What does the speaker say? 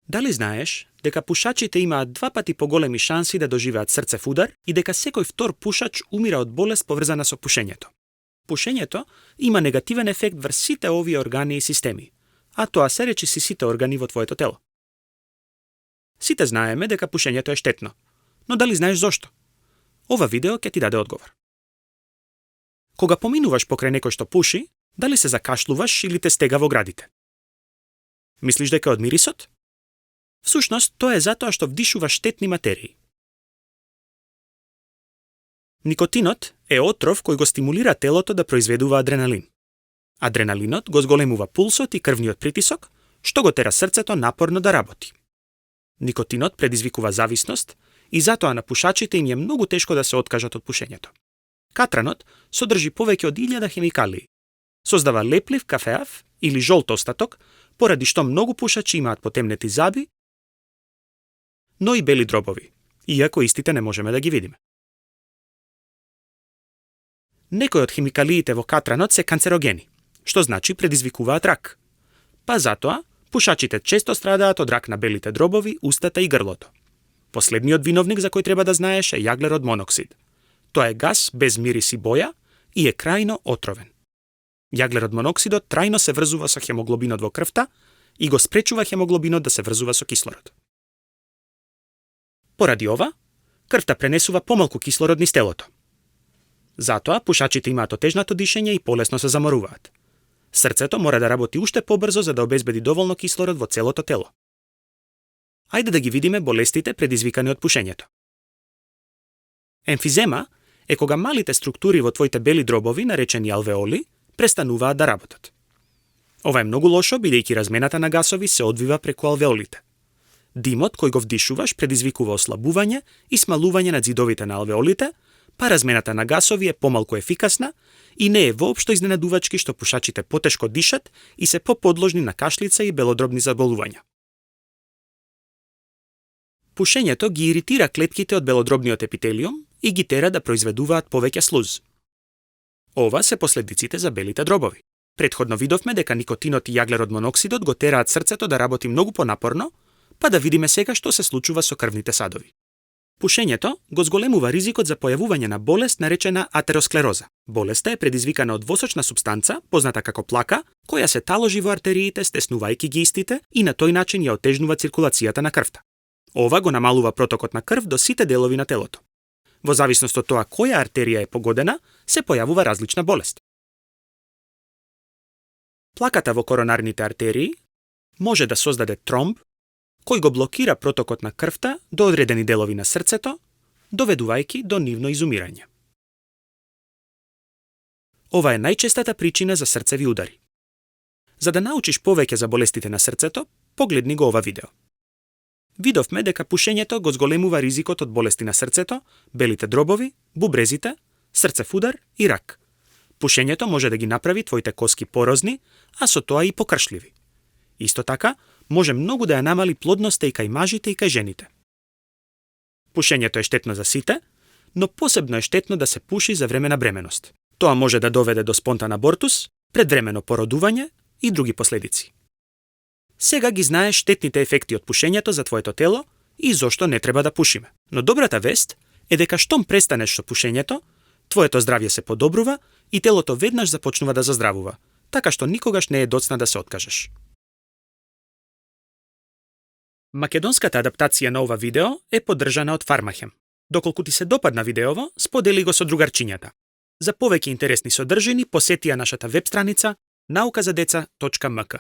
Дали знаеш дека пушачите имаат 2 пати поголеми шанси да доживеат срцев удар и дека секој втор пушач умира од болест поврзана со пушењето? Пушењето има негативен ефект врз сите овие органи и системи, а тоа се речиси сите органи во твоето тело. Сите знаеме дека пушењето е штетно, но дали знаеш зошто? Ова видео ќе ти даде одговор. Кога поминуваш покрај некој што пуши, дали се закашлуваш или те стега во градите? Мислиш дека од мирисот? Всушност, тоа е затоа што вдишуваш штетни материи. Никотинот е отров кој го стимулира телото да произведува адреналин. Адреналинот го зголемува пулсот и крвниот притисок, што го тера срцето напорно да работи. Никотинот предизвикува зависност и затоа на пушачите им е многу тешко да се откажат од пушењето. Катранот содржи повеќе од 1000 хемикалии. Создава леплив кафеав или жолт остаток, поради што многу пушачи имаат потемнети заби, но и бели дробови, иако истите не можеме да ги видиме. Некои од хемикалиите во катранот се канцерогени, што значи предизвикуваат рак. Па затоа, пушачите често страдаат од рак на белите дробови, устата и грлото. Последниот виновник за кој треба да знаеш е јаглерод моноксид. Тоа е гас без мирис и боја и е крајно отровен. Јаглерод моноксидот трајно се врзува со хемоглобинот во крвта и го спречува хемоглобинот да се врзува со кислород. Поради ова, крвта пренесува помалку кислород низ телото. Затоа, пушачите имаат отежнато дишење и полесно се заморуваат. Срцето мора да работи уште побрзо за да обезбеди доволно кислород во целото тело. Ајде да ги видиме болестите предизвикани од пушењето. Емфизема е кога малите структури во твоите бели дробови, наречени алвеоли, престануваат да работат. Ова е многу лошо, бидејќи размената на гасови се одвива преку алвеолите. Димот кој го вдишуваш предизвикува ослабување и смалување на ѕидовите на алвеолите, па размената на гасови е помалку ефикасна и не е воопшто изненадувачки што пушачите потешко дишат и се поподложни на кашлица и белодробни заболувања. Пушењето ги иритира клетките од белодробниот епителиум и ги тера да произведуваат повеќе слуз. Ова се последиците за белите дробови. Претходно видовме дека никотинот и јаглерод моноксидот го тераат срцето да работи многу понапорно, па да видиме сега што се случува со крвните садови. Пушењето го зголемува ризикот за појавување на болест наречена атеросклероза. Болеста е предизвикана од восочна супстанца, позната како плака, која се таложи во артериите, стеснувајќи ги истите и на тој начин ја отежнува циркулацијата на крвта. Ова го намалува протокот на крв до сите делови на телото. Во зависност од тоа која артерија е погодена, се појавува различна болест. Плаката во коронарните артерии може да создаде тромб, кој го блокира протокот на крвта до одредени делови на срцето, доведувајќи до нивно изумирање. Ова е најчестата причина за срцеви удари. За да научиш повеќе за болестите на срцето, погледни го ова видео. Видовме дека пушењето го зголемува ризикот од болести на срцето, белите дробови, бубрезите, срцев удар и рак. Пушењето може да ги направи твоите коски порозни, а со тоа и покршливи. Исто така, може многу да ја намали плодноста и кај мажите и кај жените. Пушењето е штетно за сите, но посебно е штетно да се пуши за време на бременост. Тоа може да доведе до спонтан абортус, предвремено породување и други последици. Сега ги знаеш штетните ефекти од пушењето за твоето тело и зошто не треба да пушиме. Но добрата вест е дека штом престанеш со пушењето, твоето здравје се подобрува и телото веднаш започнува да заздравува, така што никогаш не е доцна да се откажеш. Македонската адаптација на ова видео е поддржана од Фармахем. Доколку ти се допадна видеово, сподели го со другарчињата. За повеќе интересни содржини посети ја нашата веб страница naukazadeca.mk.